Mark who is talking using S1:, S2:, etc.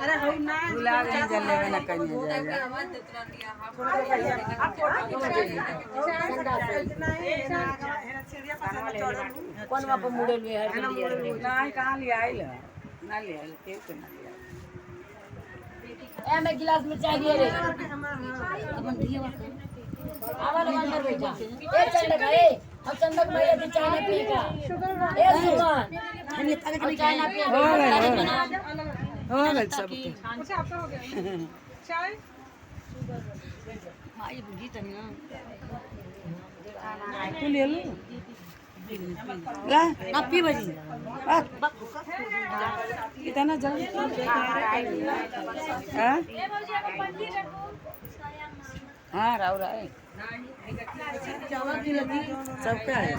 S1: अरे हम ना
S2: गुलाब नहीं जलने में ना कहीं जाएगा।
S3: कौन वहाँ पर मुड़े हुए हर
S2: नहीं कहाँ ले आइल है, ना ले आइल, केहू के ना ले आइल।
S3: ए मैं गिलास में चाय दिए रे। आवा लोग अंदर बैठा। ए चंदक, ए हम चंदक भैया जी चाय ना पिएगा। ए सुमन, हम चाय ना पिएगा।
S2: हो गइल, हो गइल, हो गइल सबके।
S1: अच्छा आपका हो गया चाय।
S2: तू ले लू ला
S3: ना पी बजी।
S2: इतना जल्दी हाँ हाँ राव राय सबका है।